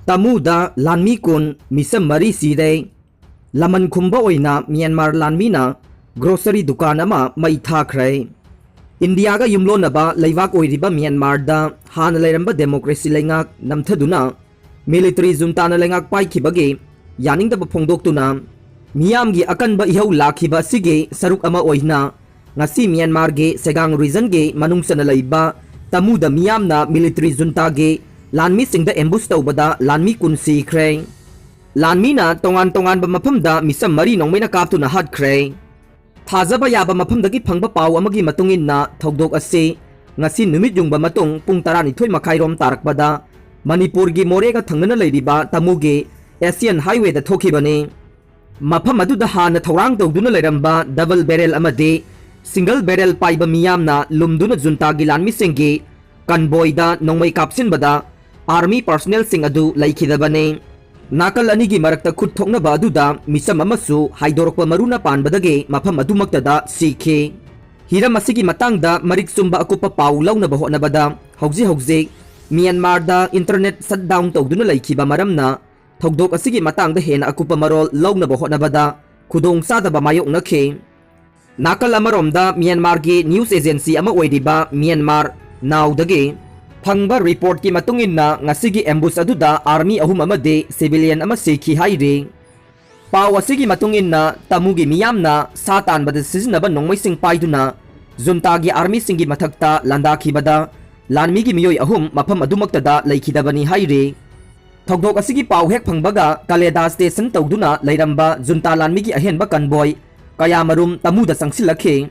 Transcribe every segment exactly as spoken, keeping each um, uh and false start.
ꯇꯥꯃꯨꯗ ꯂꯥꯟꯃꯤ ꯀꯨꯟ, ꯃꯤꯆꯝ ꯃꯔꯤ ꯁꯤꯔꯦ꯫ ꯂꯃꯟ ꯈꯨꯝꯕ ꯑꯣꯏꯅ ꯃ꯭ꯌꯥꯟꯃꯥꯔ ꯂꯥꯟꯃꯤꯅ grocery ꯗꯨꯀꯥꯟ ꯑꯃ ꯃꯩ ꯊꯥꯈ꯭ꯔꯦ꯫ ꯏꯟꯗꯤꯌꯥꯒ ꯌꯨꯝꯂꯣꯟꯅꯕ ꯂꯩꯕꯥꯛ ꯑꯣꯏꯔꯤꯕ ꯃ꯭ꯌꯥꯟꯃꯥꯔꯗ ꯍꯥꯟꯅ ꯂꯩꯔꯝꯕ democracy ꯂꯩꯉꯥꯛ ꯅꯝꯊꯗꯨꯅ military ꯖꯨꯟꯇꯥꯅ ꯂꯩꯉꯥꯛ ꯄꯥꯏꯈꯤꯕꯒꯤ ꯌꯥꯅꯤꯡꯗꯕ ꯐꯣꯡꯗꯣꯛꯇꯨꯅ ꯃꯤꯌꯥꯝꯒꯤ ꯑꯀꯟꯕ ꯏꯍꯧ ꯂꯥꯛꯈꯤꯕ ꯑꯁꯤꯒꯤ ꯁꯔꯨꯛ ꯑꯃ ꯑꯣꯏꯅ ꯉꯁꯤ ꯃ꯭ꯌꯥꯟꯃꯥꯔꯒꯤ ꯁꯦꯒꯥꯡ regionꯒꯤ ꯃꯅꯨꯡ ꯆꯟꯅ ꯂꯩꯕ ꯇꯥꯃꯨꯗ ꯃꯤꯌꯥꯝꯅ military ꯖꯨꯟꯇꯥꯒꯤ ꯂꯥꯟꯃꯤꯁꯤꯡꯗ ambush ꯇꯧꯕꯗ ꯂꯥꯟꯃꯤ ꯀꯨꯟ ꯁꯤꯈ꯭ꯔꯦ꯫ ꯂꯥꯟꯃꯤꯅ ꯇꯣꯉꯥꯟ ꯇꯣꯉꯥꯟꯕ ꯃꯐꯝꯗ ꯃꯤꯆꯝ ꯃꯔꯤ ꯅꯣꯡꯃꯩꯅ ꯀꯥꯞꯇꯨꯅ ꯍꯥꯠꯈ꯭ꯔꯦ꯫ ꯊꯥꯖꯕ ꯌꯥꯕ ꯃꯐꯝꯗꯒꯤ ꯐꯪꯕ ꯄꯥꯎ ꯑꯃꯒꯤ ꯃꯇꯨꯡ ꯏꯟꯅ ꯊꯧꯗꯣꯛ ꯑꯁꯤ ꯉꯁꯤ ꯅꯨꯃꯤꯠ ꯌꯨꯡꯕ ꯃꯇꯨꯡ ꯄꯨꯡ ꯇꯔꯥꯅꯤꯊꯣꯏ ꯃꯈꯥꯏꯔꯣꯝ ꯇꯥꯔꯛꯄꯗ ꯃꯅꯤꯄꯨꯔꯒꯤ ꯃꯣꯔꯦꯒ ꯊꯪꯅꯅ ꯂꯩꯔꯤꯕ ꯇꯥꯃꯨꯒꯤ Asian Highwayꯗ ꯊꯣꯛꯈꯤꯕꯅꯤ꯫ ꯃꯐꯝ ꯑꯗꯨꯗ ꯍꯥꯟꯅ ꯊꯧꯔꯥꯡ ꯇꯧꯗꯨꯅ ꯂꯩꯔꯝꯕ double barrel ꯑꯃꯗꯤ single barrel ꯄꯥꯏꯕ ꯃꯤꯌꯥꯝꯅ ꯂꯨꯝꯗꯨꯅ ꯖꯨꯟꯇꯥꯒꯤ ꯂꯥꯟꯃꯤꯁꯤꯡꯒꯤ convoyꯗ ꯅꯣꯡꯃꯩ ꯀꯥꯞꯁꯤꯟꯕꯗ army personnelꯁꯤꯡ ꯑꯗꯨ ꯂꯩꯈꯤꯗꯕꯅꯤ꯫ ꯅꯥꯀꯜ ꯑꯅꯤꯒꯤ ꯃꯔꯛꯇ ꯈꯨꯠ ꯊꯣꯛꯅꯕ ꯑꯗꯨꯗ ꯃꯤꯆꯝ ꯑꯃꯁꯨ ꯍꯥꯏꯗꯣꯔꯛꯄ ꯃꯔꯨꯅ ꯄꯥꯟꯕꯗꯒꯤ ꯃꯐꯝ ꯑꯗꯨꯃꯛꯇꯗ ꯁꯤꯈꯤ꯫ ꯍꯤꯔꯝ ꯑꯁꯤꯒꯤ ꯃꯇꯥꯡꯗ ꯃꯔꯤꯛ ꯆꯨꯝꯕ ꯑꯀꯨꯞꯄ ꯄꯥꯎ ꯂꯧꯅꯕ ꯍꯣꯠꯅꯕꯗ ꯍꯧꯖꯤꯛ ꯍꯧꯖꯤꯛ ꯃ꯭ꯌꯥꯟꯃꯥꯔꯗ internet shutdown ꯇꯧꯗꯨꯅ ꯂꯩꯈꯤꯕ ꯃꯔꯝꯅ ꯊꯧꯗꯣꯛ ꯑꯁꯤꯒꯤ ꯃꯇꯥꯡꯗ ꯍꯦꯟꯅ ꯑꯀꯨꯞꯄ ꯃꯔꯣꯜ ꯂꯧꯅꯕ ꯍꯣꯠꯅꯕꯗ ꯈꯨꯗꯣꯡꯆꯥꯗꯕ ꯃꯥꯌꯣꯛꯅꯈꯤ꯫ ꯅꯥꯀꯜ ꯑꯃꯔꯣꯝꯗ ꯃ꯭ꯌꯥꯟꯃꯥꯔꯒꯤ news agency ꯑꯃ ꯑꯣꯏꯔꯤꯕ ꯃ꯭ꯌꯥꯟꯃꯥꯔ ꯅꯥꯎꯗꯒꯤ ꯐꯪꯕ reportꯀꯤ ꯃꯇꯨꯡ ꯏꯟꯅ ꯉꯁꯤꯒꯤ ambush ꯑꯗꯨꯗ army ꯑꯍꯨꯝ ꯑꯃꯗꯤ civilian ꯑꯃ ꯁꯤꯈꯤ ꯍꯥꯏꯔꯤ꯫ ꯄꯥꯎ ꯑꯁꯤꯒꯤ ꯃꯇꯨꯡ ꯏꯟꯅ ꯇꯥꯃꯨꯒꯤ ꯃꯤꯌꯥꯝꯅ ꯁꯥ ꯇꯥꯟꯕꯗ ꯁꯤꯖꯤꯟꯅꯕ ꯅꯣꯡꯃꯩꯁꯤꯡ ꯄꯥꯏꯗꯨꯅ ꯖꯨꯟꯇꯥꯒꯤ armyꯁꯤꯡꯒꯤ ꯃꯊꯛꯇ ꯂꯥꯟꯗꯥꯈꯤꯕꯗ ꯂꯥꯟꯃꯤꯒꯤ ꯃꯤꯑꯣꯏ ꯑꯍꯨꯝ ꯃꯐꯝ ꯑꯗꯨꯃꯛꯇꯗ ꯂꯩꯈꯤꯗꯕꯅꯤ ꯍꯥꯏꯔꯤ꯫ ꯊꯧꯗꯣꯛ ꯑꯁꯤꯒꯤ ꯄꯥꯎ ꯍꯦꯛ ꯐꯪꯕꯒ ꯀꯂꯦꯗꯥ station ꯇꯧꯗꯨꯅ ꯂꯩꯔꯝꯕ ꯖꯨꯟꯇꯥ ꯂꯥꯟꯃꯤꯒꯤ ꯑꯍꯦꯟꯕ convoy ꯀꯌꯥꯃꯔꯨꯝ ꯇꯥꯃꯨꯗ ꯆꯪꯁꯤꯜꯂꯛꯈꯤ꯫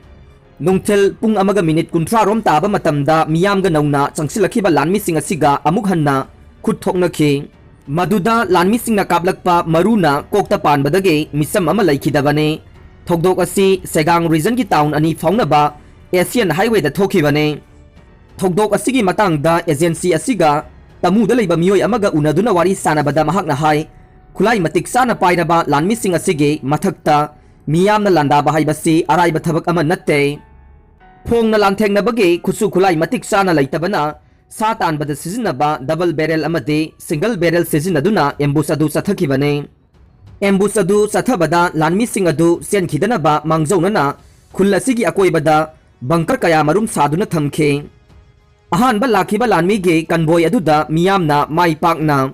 ꯅꯨꯡꯊꯤꯜ ꯄꯨꯡ ꯑꯃꯒ ꯃꯤꯅꯤꯠ ꯀꯨꯟꯊ꯭ꯔꯥ ꯔꯣꯝ ꯇꯥꯕ ꯃꯇꯝꯗ ꯃꯤꯌꯥꯝꯒ ꯅꯧꯅ ꯆꯪꯁꯤꯜꯂꯛꯈꯤꯕ ꯂꯥꯟꯃꯤꯁꯤꯡ ꯑꯁꯤꯒ ꯑꯃꯨꯛ ꯍꯟꯅ ꯈꯨꯠ ꯊꯣꯛꯅꯈꯤ꯫ ꯃꯗꯨꯗ ꯂꯥꯟꯃꯤꯁꯤꯡꯅ ꯀꯥꯞꯂꯛꯄ ꯃꯔꯨꯅ ꯀꯣꯛꯇ ꯄꯥꯟꯕꯗꯒꯤ ꯃꯤꯆꯝ ꯑꯃ ꯂꯩꯈꯤꯗꯕꯅꯤ꯫ ꯊꯧꯗꯣꯛ ꯑꯁꯤ ꯁꯦꯒꯥꯡ regionꯒꯤ town ꯑꯅꯤ ꯐꯥꯎꯅꯕ Asian Highwayꯗ ꯊꯣꯛꯈꯤꯕꯅꯤ꯫ ꯊꯧꯗꯣꯛ ꯑꯁꯤꯒꯤ ꯃꯇꯥꯡꯗ agency ꯑꯁꯤꯒ ꯇꯥꯃꯨꯗ ꯂꯩꯕ ꯃꯤꯑꯣꯏ ꯑꯃꯒ ꯎꯅꯗꯨꯅ ꯋꯥꯔꯤ ꯁꯥꯟꯅꯕꯗ ꯃꯍꯥꯛꯅ ꯍꯥꯏ, ꯈꯨꯠꯂꯥꯏ ꯃꯇꯤꯛ ꯆꯥꯅ ꯄꯥꯏꯔꯕ ꯂꯥꯟꯃꯤꯁꯤꯡ ꯑꯁꯤꯒꯤ ꯃꯊꯛꯇ ꯃꯤꯌꯥꯝꯅ ꯂꯥꯟꯗꯥꯕ ꯍꯥꯏꯕꯁꯤ ꯑꯔꯥꯏꯕ ꯊꯕꯛ ꯑꯃ ꯅꯠꯇꯦ꯫ ꯐꯣꯡꯅ ꯂꯥꯟꯊꯦꯡꯅꯕꯒꯤ ꯈꯨꯠꯁꯨ ꯈꯨꯠꯂꯥꯏ ꯃꯇꯤꯛ ꯆꯥꯅ ꯂꯩꯇꯕꯅ ꯁꯥ ꯇꯥꯟꯕꯗ ꯁꯤꯖꯤꯟꯅꯕ double barrel ꯑꯃꯗꯤ single barrel ꯁꯤꯖꯤꯟꯅꯗꯨꯅ ambush ꯑꯗꯨ ꯆꯠꯊꯈꯤꯕꯅꯤ꯫ Ambush ꯑꯗꯨ ꯆꯠꯊꯕꯗ ꯂꯥꯟꯃꯤꯁꯤꯡ ꯑꯗꯨ ꯆꯦꯟꯈꯤꯗꯅꯕ ꯃꯥꯡꯖꯧꯅꯅ ꯈꯨꯜ ꯑꯁꯤꯒꯤ ꯑꯀꯣꯏꯕꯗ bunker ꯀꯌꯥ ꯃꯔꯨꯝ ꯁꯥꯗꯨꯅ ꯊꯝꯈꯤ꯫ ꯑꯍꯥꯟꯕ ꯂꯥꯛꯈꯤꯕ ꯂꯥꯟꯃꯤꯒꯤ convoy ꯑꯗꯨꯗ ꯃꯤꯌꯥꯝꯅ ꯃꯥꯏ ꯄꯥꯛꯅ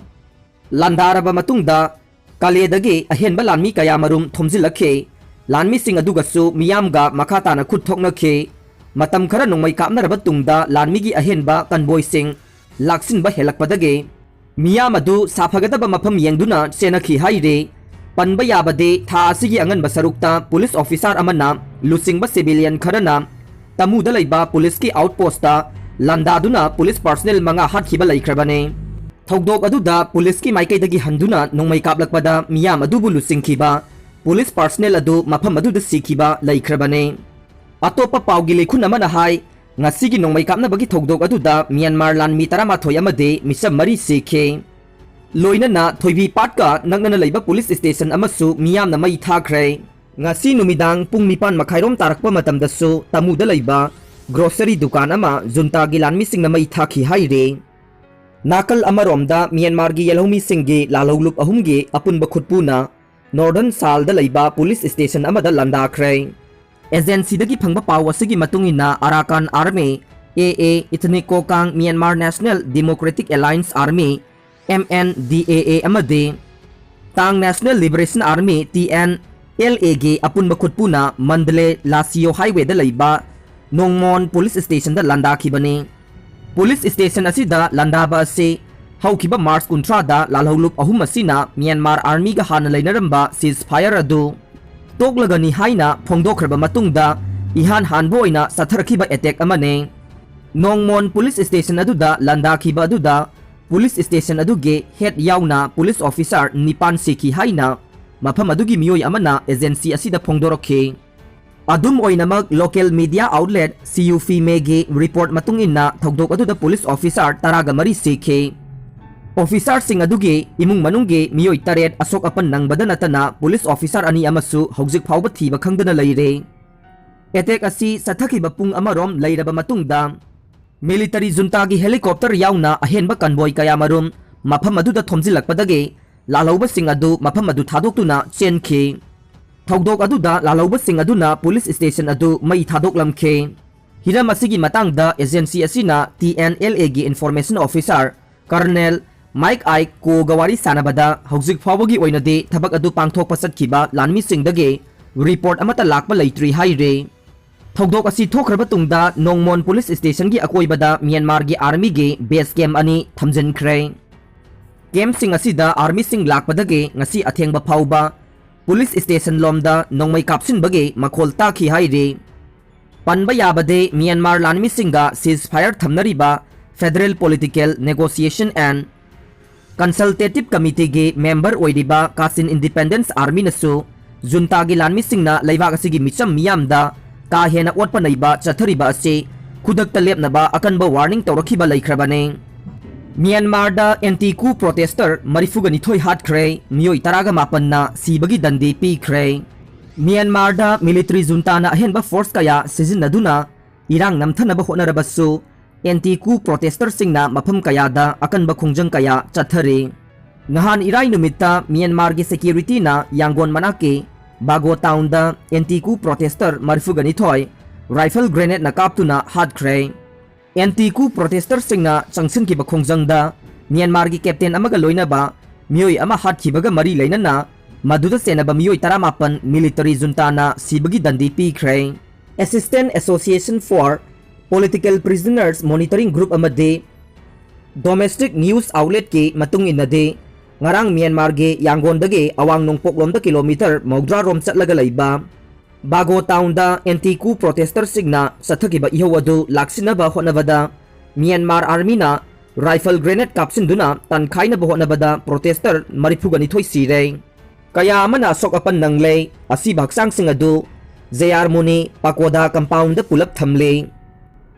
ꯂꯥꯟꯗꯥꯔꯕ ꯃꯇꯨꯡꯗ ꯀꯥꯂꯦꯗꯒꯤ ꯑꯍꯦꯟꯕ ꯂꯥꯟꯃꯤ ꯀꯌꯥ ꯃꯔꯨꯝ ꯊꯣꯝꯖꯤꯜꯂꯛꯈꯤ꯫ ꯂꯥꯟꯃꯤꯁꯤꯡ ꯑꯗꯨꯒꯁꯨ ꯃꯤꯌꯥꯝꯒ ꯃꯈꯥ ꯇꯥꯅ ꯈꯨꯠ ꯊꯣꯛꯅꯈꯤ꯫ ꯃꯇꯝ ꯈꯔ ꯅꯣꯡꯃꯩ ꯀꯥꯞꯅꯔꯕ ꯇꯨꯡꯗ ꯂꯥꯟꯃꯤꯒꯤ ꯑꯍꯦꯟꯕ convoyꯁꯤꯡ ꯂꯥꯛꯁꯤꯟꯕ ꯍꯦꯜꯂꯛꯄꯗꯒꯤ ꯃꯤꯌꯥꯝ ꯑꯗꯨ ꯁꯥꯐꯒꯗꯕ ꯃꯐꯝ ꯌꯦꯡꯗꯨꯅ ꯆꯦꯟꯅꯈꯤ ꯍꯥꯏꯔꯤ꯫ ꯄꯟꯕ ꯌꯥꯕꯗꯤ ꯊꯥ ꯑꯁꯤꯒꯤ ꯑꯉꯟꯕ ꯁꯔꯨꯛꯇ police officer ꯑꯃꯅ ꯂꯨꯆꯤꯡꯕ civilian ꯈꯔꯅ ꯇꯃꯨꯗ ꯂꯩꯕ policeꯀꯤ outpostꯇ ꯂꯥꯟꯗꯥꯗꯨꯅ police personnel ꯃꯉꯥ ꯍꯥꯠꯈꯤꯕ ꯂꯩꯈ꯭ꯔꯕꯅꯤ꯫ ꯊꯧꯗꯣꯛ ꯑꯗꯨꯗ policeꯀꯤ ꯃꯥꯏꯀꯩꯗꯒꯤ ꯍꯟꯗꯨꯅ ꯅꯣꯡꯃꯩ ꯀꯥꯞꯂꯛꯄꯗ ꯃꯤꯌꯥꯝ ꯑꯗꯨꯕꯨ ꯂꯨꯆꯤꯡꯈꯤꯕ police personnel ꯑꯗꯨ ꯃꯐꯝ ꯑꯗꯨꯗ ꯁꯤꯈꯤꯕ ꯂꯩꯈ꯭ꯔꯕꯅꯤ꯫ ꯑꯇꯣꯞꯄ ꯄꯥꯎꯒꯤ ꯂꯩꯈꯨꯟ ꯑꯃꯅ ꯍꯥꯏ, ꯉꯁꯤꯒꯤ ꯅꯣꯡꯃꯩ ꯀꯥꯞꯅꯕꯒꯤ ꯊꯧꯗꯣꯛ ꯑꯗꯨꯗ ꯃ꯭ꯌꯥꯟꯃꯥꯔ ꯂꯥꯟꯃꯤ ꯇꯔꯥꯃꯥꯊꯣꯏ ꯑꯃꯗꯤ ꯃꯤꯆꯝ ꯃꯔꯤ ꯁꯤꯈꯤ꯫ ꯂꯣꯏꯅꯅ ꯊꯣꯏꯕꯤ ꯄꯥꯠꯀ ꯅꯛꯅꯅ ꯂꯩꯕ police station ꯑꯃꯁꯨ ꯃꯤꯌꯥꯝꯅ ꯃꯩ ꯊꯥꯈ꯭ꯔꯦ꯫ ꯉꯁꯤ ꯅꯨꯃꯤꯗꯥꯡ ꯄꯨꯡ ꯅꯤꯄꯥꯟ ꯃꯈꯥꯏꯔꯣꯝ ꯇꯥꯔꯛꯄ ꯃꯇꯝꯗꯁꯨ ꯇꯃꯨꯗ ꯂꯩꯕ grocery ꯗꯨꯀꯥꯟ ꯑꯃ ꯖꯨꯟꯇꯥꯒꯤ ꯂꯥꯟꯃꯤꯁꯤꯡꯅ ꯃꯩ ꯊꯥꯈꯤ ꯍꯥꯏꯔꯤ꯫ ꯅꯥꯀꯜ ꯑꯃꯔꯣꯝꯗ ꯃ꯭ꯌꯥꯟꯃꯥꯔꯒꯤ ꯌꯦꯜꯍꯧꯃꯤꯁꯤꯡꯒꯤ ꯂꯥꯜꯍꯧꯂꯨꯞ ꯑꯍꯨꯝꯒꯤ ꯑꯄꯨꯟꯕ ꯈꯨꯠꯄꯨꯅ Northern ꯁꯥꯜꯗ ꯂꯩꯕ police station ꯑꯃꯗ ꯂꯥꯟꯗꯥꯈ꯭ꯔꯦ꯫ Agencyꯗꯒꯤ ꯐꯪꯕ ꯄꯥꯎ ꯑꯁꯤꯒꯤ ꯃꯇꯨꯡ ꯏꯟꯅ Arakan Army, A A, Ethnic Kokang Myanmar National Democratic Alliance Army, M N D A A, ꯑꯃꯗꯤ Ta'ang National Liberation Army, T N L Aꯒꯤ ꯑꯄꯨꯟꯕ ꯈꯨꯠꯄꯨꯅ ꯃꯟꯗꯂꯦ ꯂꯥꯁꯤꯌꯣ highwayꯗ ꯂꯩꯕ ꯅꯣꯡꯃꯣꯟ police stationꯗ ꯂꯥꯟꯗꯥꯈꯤꯕꯅꯤ꯫ Police station ꯑꯁꯤꯗ ꯂꯥꯟꯗꯥꯕ ꯑꯁꯤ ꯍꯧꯈꯤꯕ March ꯀꯨꯟꯊ꯭ꯔꯥꯗ ꯂꯥꯜꯍꯧꯂꯨꯞ ꯑꯍꯨꯝ ꯑꯁꯤꯅ ꯃ꯭ꯌꯥꯟꯃꯥꯔ armyꯒ ꯍꯥꯟꯅ ꯂꯩꯅꯔꯝꯕ ceasefire ꯑꯗꯨ ꯇꯣꯛꯂꯒꯅꯤ ꯍꯥꯏꯅ ꯐꯣꯡꯗꯣꯛꯈ꯭ꯔꯕ ꯃꯇꯨꯡꯗ ꯏꯍꯥꯟ ꯍꯥꯟꯕ ꯑꯣꯏꯅ ꯆꯠꯊꯔꯛꯈꯤꯕ attack ꯑꯃꯅꯤ꯫ ꯅꯣꯡꯃꯣꯟ police station ꯑꯗꯨꯗ ꯂꯥꯟꯗꯥꯈꯤꯕ ꯑꯗꯨꯗ police station ꯑꯗꯨꯒꯤ head ꯌꯥꯎꯅ police officer ꯅꯤꯄꯥꯟ ꯁꯤꯈꯤ ꯍꯥꯏꯅ ꯃꯐꯝ ꯑꯗꯨꯒꯤ ꯃꯤꯑꯣꯏ ꯑꯃꯅ agency ꯑꯁꯤꯗ ꯐꯣꯡꯗꯣꯔꯛꯈꯤ꯫ ꯑꯗꯨꯝ ꯑꯣꯏꯅꯃꯛ, local media outlet C U F Meꯒꯤ report ꯃꯇꯨꯡ ꯏꯟꯅ ꯊꯧꯗꯣꯛ ꯑꯗꯨꯗ police officer ꯇꯔꯥꯒ ꯃꯔꯤ ꯁꯤꯈꯤ꯫ Officerꯁꯤꯡ ꯑꯗꯨꯒꯤ ꯏꯃꯨꯡ ꯃꯅꯨꯡꯒꯤ ꯃꯤꯑꯣꯏ ꯇꯔꯦꯠ ꯑꯁꯣꯛ ꯑꯄꯟ ꯅꯪꯕꯗ ꯅꯠꯇꯅ police officer ꯑꯅꯤ ꯑꯃꯁꯨ ꯍꯧꯖꯤꯛ ꯐꯥꯎꯕ ꯊꯤꯕ ꯈꯪꯗꯅ ꯂꯩꯔꯦ꯫ Attack ꯑꯁꯤ ꯆꯠꯊꯈꯤꯕ ꯄꯨꯡ ꯑꯃꯔꯣꯝ ꯂꯩꯔꯕ ꯃꯇꯨꯡꯗ Military juntaꯒꯤ helicopter ꯌꯥꯎꯅ ꯑꯍꯦꯟꯕ convoy ꯀꯌꯥꯃꯔꯨꯝ ꯃꯐꯝ ꯑꯗꯨꯗ ꯊꯣꯝꯖꯤꯜꯂꯛꯄꯗꯒꯤ ꯂꯥꯜꯍꯧꯕꯁꯤꯡ ꯑꯗꯨ ꯃꯐꯝ ꯑꯗꯨ ꯊꯥꯗꯣꯛꯇꯨꯅ ꯆꯦꯟꯈꯤ꯫ ꯊꯧꯗꯣꯛ ꯑꯗꯨꯗ ꯂꯥꯜꯍꯧꯕꯁꯤꯡ ꯑꯗꯨꯅ police station ꯑꯗꯨ ꯃꯩ ꯊꯥꯗꯣꯛꯂꯝꯈꯤ꯫ ꯍꯤꯔꯝ ꯑꯁꯤꯒꯤ ꯃꯇꯥꯡꯗ agency ꯑꯁꯤꯅ T N L Aꯒꯤ information officer Colonel Mike I Coeꯒ ꯋꯥꯔꯤ ꯁꯥꯟꯅꯕꯗ, ꯍꯧꯖꯤꯛ ꯐꯥꯎꯕꯒꯤ ꯑꯣꯏꯅꯗꯤ ꯊꯕꯛ ꯑꯗꯨ ꯄꯥꯡꯊꯣꯛꯄ ꯆꯠꯈꯤꯕ ꯂꯥꯟꯃꯤꯁꯤꯡꯗꯒꯤ report ꯑꯃꯠꯇ ꯂꯥꯛꯄ ꯂꯩꯇ꯭ꯔꯤ ꯍꯥꯏꯔꯤ꯫ ꯊꯧꯗꯣꯛ ꯑꯁꯤ ꯊꯣꯛꯈ꯭ꯔꯕ ꯇꯨꯡꯗ ꯅꯣꯡꯃꯣꯟ police stationꯒꯤ ꯑꯀꯣꯏꯕꯗ ꯃ꯭ꯌꯥꯟꯃꯥꯔꯒꯤ armyꯒꯤ base camp ꯑꯅꯤ ꯊꯝꯖꯤꯟꯈ꯭ꯔꯦ꯫ Campꯁꯤꯡ ꯑꯁꯤꯗ armyꯁꯤꯡ ꯂꯥꯛꯄꯗꯒꯤ ꯉꯁꯤ ꯑꯊꯦꯡꯕ ꯐꯥꯎꯕ police station ꯂꯣꯝꯗ ꯅꯣꯡꯃꯩ ꯀꯥꯞꯁꯤꯟꯕꯒꯤ ꯃꯈꯣꯜ ꯇꯥꯈꯤ ꯍꯥꯏꯔꯤ꯫ ꯄꯟꯕ ꯌꯥꯕꯗꯤ, ꯃ꯭ꯌꯥꯟꯃꯥꯔ ꯂꯥꯟꯃꯤꯁꯤꯡꯒ ceasefire ꯊꯝꯅꯔꯤꯕ Federal Political Negotiation and Consultative Committeeꯒꯤ member ꯑꯣꯏꯔꯤꯕ Kachin Independence Armyꯅꯁꯨ juntaꯒꯤ ꯂꯥꯟꯃꯤꯁꯤꯡꯅ ꯂꯩꯕꯥꯛ ꯑꯁꯤꯒꯤ ꯃꯤꯆꯝ ꯃꯤꯌꯥꯝꯗ ꯀꯥ ꯍꯦꯟꯅ ꯑꯣꯠꯄ ꯅꯩꯕ ꯆꯠꯊꯔꯤꯕ ꯑꯁꯤ ꯈꯨꯗꯛꯇ ꯂꯦꯞꯅꯕ ꯑꯀꯟꯕ warning ꯇꯧꯔꯛꯈꯤꯕ ꯂꯩꯈ꯭ꯔꯕꯅꯤ꯫ ꯃ꯭ꯌꯥꯟꯃꯥꯔꯗ anti-coup protester ꯃꯔꯤꯐꯨꯒ ꯅꯤꯊꯣꯏ ꯍꯥꯠꯈ꯭ꯔꯦ, ꯃꯤꯑꯣꯏ ꯇꯔꯥꯒ ꯃꯥꯄꯟꯅ ꯁꯤꯕꯒꯤ ꯗꯟꯗꯤ ꯄꯤꯈ꯭ꯔꯦ꯫ ꯃ꯭ꯌꯥꯟꯃꯥꯔꯗ military juntaꯅ ꯑꯍꯦꯟꯕ force ꯀꯌꯥ ꯁꯤꯖꯤꯟꯅꯗꯨꯅ ꯏꯔꯥꯡ ꯅꯝꯊꯅꯕ ꯍꯣꯠꯅꯔꯕꯁꯨ, anti-coup protesterꯁꯤꯡꯅ ꯃꯐꯝ ꯀꯌꯥꯗ ꯑꯀꯟꯕ ꯈꯣꯡꯖꯪ ꯀꯌꯥ ꯆꯠꯊꯔꯤ꯫ ꯉꯍꯥꯟ ꯏꯔꯥꯏ ꯅꯨꯃꯤꯠꯇ ꯃ꯭ꯌꯥꯟꯃꯥꯔꯒꯤ securityꯅ ꯌꯥꯡꯒꯣꯟ ꯃꯅꯥꯛꯀꯤ ꯕꯥꯒꯣ townꯗ anti-coup protester ꯃꯔꯤꯐꯨꯒ ꯅꯤꯊꯣꯏ rifle grenadeꯅ ꯀꯥꯞꯇꯨꯅ ꯍꯥꯠꯈ꯭ꯔꯦ꯫ Anti-coup protesterꯁꯤꯡꯅ ꯆꯪꯁꯤꯟꯈꯤꯕ ꯈꯣꯡꯖꯪꯗ ꯃ꯭ꯌꯥꯟꯃꯥꯔꯒꯤ captain ꯑꯃꯒ ꯂꯣꯏꯅꯕ ꯃꯤꯑꯣꯏ ꯑꯃ ꯍꯥꯠꯈꯤꯕꯒ ꯃꯔꯤ ꯂꯩꯅꯅ ꯃꯗꯨꯗ ꯆꯦꯟꯅꯕ ꯃꯤꯑꯣꯏ ꯇꯔꯥꯃꯥꯄꯟ military juntaꯅ ꯁꯤꯕꯒꯤ ꯗꯟꯗꯤ ꯄꯤꯈ꯭ꯔꯦ꯫ Assistance Association for Political Prisoners Monitoring Group ꯑꯃꯗꯤ Domestic News Outletꯀꯤ ꯃꯇꯨꯡ ꯏꯟꯅꯗꯤ, ꯉꯔꯥꯡ ꯃ꯭ꯌꯥꯟꯃꯥꯔꯒꯤ ꯌꯥꯡꯒꯣꯟꯗꯒꯤ ꯑꯋꯥꯡ ꯅꯣꯡꯄꯣꯛꯂꯣꯝꯗ kilometre ꯃꯧꯗ꯭ꯔꯥ ꯔꯣꯝ ꯆꯠꯂꯒ ꯂꯩꯕ ꯕꯥꯒꯣ townꯗ anti-coup protesterꯁꯤꯡꯅ ꯆꯠꯊꯈꯤꯕ ꯏꯍꯧ ꯑꯗꯨ ꯂꯥꯛꯁꯤꯟꯅꯕ ꯍꯣꯠꯅꯕꯗ ꯃ꯭ꯌꯥꯟꯃꯥꯔ armyꯅ rifle grenade ꯀꯥꯞꯁꯤꯟꯗꯨꯅ ꯇꯥꯟꯈꯥꯏꯅꯕ ꯍꯣꯠꯅꯕꯗ protester ꯃꯔꯤꯐꯨꯒ ꯅꯤꯊꯣꯏ ꯁꯤꯔꯦ꯫ ꯀꯌꯥ ꯑꯃꯅ ꯑꯁꯣꯛ ꯑꯄꯟ ꯅꯪꯂꯦ꯫ ꯑꯁꯤꯕ ꯍꯛꯆꯥꯡꯁꯤꯡ ꯑꯗꯨ J R Muni Pagoda compoundꯗ ꯄꯨꯂꯞ ꯊꯝꯂꯦ꯫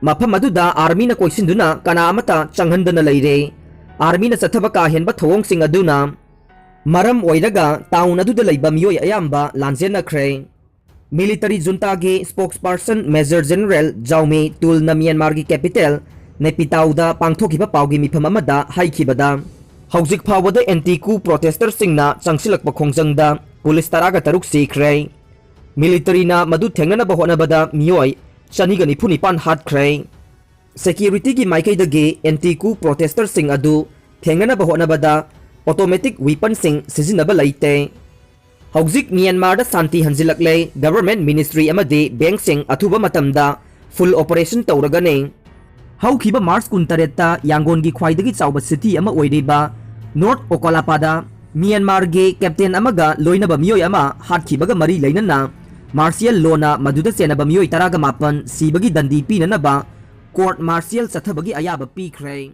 ꯃꯐꯝ ꯑꯗꯨꯗ armyꯅ ꯀꯣꯏꯁꯤꯟꯗꯨꯅ ꯀꯅꯥ ꯑꯃꯠꯇ ꯆꯪꯍꯟꯗꯅ ꯂꯩꯔꯦ꯫ Armyꯅ ꯆꯠꯊꯕ ꯀꯥ ꯍꯦꯟꯕ ꯊꯧꯑꯣꯡꯁꯤꯡ ꯑꯗꯨꯅ ꯃꯔꯝ ꯑꯣꯏꯔꯒ town ꯑꯗꯨꯗ ꯂꯩꯕ ꯃꯤꯑꯣꯏ ꯑꯌꯥꯝꯕ ꯂꯥꯟꯖꯦꯟꯅꯈ꯭ꯔꯦ꯫ Military juntaꯒꯤ spokesperson Major General Zaw Mi Tulna ꯃ꯭ꯌꯥꯟꯃꯥꯔꯒꯤ capital ꯅꯦꯄꯤꯇꯥꯎꯗ ꯄꯥꯡꯊꯣꯛꯈꯤꯕ ꯄꯥꯎꯒꯤ ꯃꯤꯐꯝ ꯑꯃꯗ ꯍꯥꯏꯈꯤꯕꯗ, ꯍꯧꯖꯤꯛ ꯐꯥꯎꯕꯗ ꯑꯦꯟꯇꯤ ꯀꯨ ꯄ꯭ꯔꯣꯇꯦꯁꯇꯔꯁꯤꯡꯅ ꯆꯪꯁꯤꯜꯂꯛꯄ ꯈꯣꯡꯖꯪꯗ ꯄꯨꯂꯤꯁ ꯇꯔꯥꯒ ꯇꯔꯨꯛ ꯁꯤꯈ꯭ꯔꯦ꯫ ꯃꯤꯂꯤꯇꯔꯤꯅ ꯃꯗꯨ ꯊꯦꯡꯅꯅꯕ ꯍꯣꯠꯅꯕꯗ ꯃꯤꯑꯣꯏ ꯆꯅꯤꯒ ꯅꯤꯐꯨ ꯅꯤꯄꯥꯟ ꯍꯥꯠꯈ꯭ꯔꯦ꯫ ꯁꯦꯀ꯭ꯌꯨꯔꯤꯇꯤꯒꯤ ꯃꯥꯏꯀꯩꯗꯒꯤ ꯑꯦꯟꯇꯤ ꯀꯨ ꯄ꯭ꯔꯣꯇꯦꯁꯇꯔꯁꯤꯡ ꯑꯗꯨ ꯊꯦꯡꯅꯅꯕ ꯍꯣꯠꯅꯕꯗ ꯑꯣꯇꯣꯃꯦꯇꯤꯛ ꯋꯤꯄꯟꯁꯤꯡ ꯁꯤꯖꯤꯟꯅꯕ ꯂꯩꯇꯦ꯫ ꯍꯧꯖꯤꯛ ꯃ꯭ꯌꯥꯟꯃꯥꯔꯗ ꯁꯥꯟꯇꯤ ꯍꯟꯖꯤꯜꯂꯛꯂꯦ꯫ ꯒꯚꯔꯟꯃꯦꯟꯠ ꯃꯤꯅꯤꯁꯇ꯭ꯔꯤ ꯑꯃꯗꯤ ꯕꯦꯡꯛꯁꯤꯡ ꯑꯊꯨꯕ ꯃꯇꯝꯗ ꯐꯨꯜ ꯑꯣꯄꯔꯦꯁꯟ ꯇꯧꯔꯒꯅꯤ꯫ ꯍꯧꯈꯤꯕ ꯃꯥꯔꯆ ꯀꯨꯟꯇꯔꯦꯠꯇ ꯌꯥꯡꯒꯣꯟꯒꯤ ꯈ꯭ꯋꯥꯏꯗꯒꯤ ꯆꯥꯎꯕ ꯁꯤꯇꯤ ꯑꯃ ꯑꯣꯏꯔꯤꯕ ꯅꯣꯔꯠ ꯑꯣꯀꯣꯂꯥꯄꯥꯗ ꯃ꯭ꯌꯥꯟꯃꯥꯔꯒꯤ ꯀꯦꯞꯇꯦꯟ ꯑꯃꯒ ꯂꯣꯏꯅꯕ ꯃꯤꯑꯣꯏ ꯑꯃ ꯍꯥꯠꯈꯤꯕꯒ ꯃꯔꯤ ꯂꯩꯅꯅ ꯃꯥꯔꯁꯤꯌꯦꯜ ꯂꯣꯅ ꯃꯗꯨꯗ ꯆꯦꯟꯅꯕ ꯃꯤꯑꯣꯏ ꯇꯔꯥꯒ ꯃꯥꯄꯟ ꯁꯤꯕꯒꯤ ꯗꯟꯗꯤ ꯄꯤꯅꯅꯕ ꯀꯣꯔꯠ ꯃꯥꯔꯁꯤꯌꯦꯜ ꯆꯠꯊꯕꯒꯤ ꯑꯌꯥꯕ ꯄꯤꯈ꯭ꯔꯦ꯫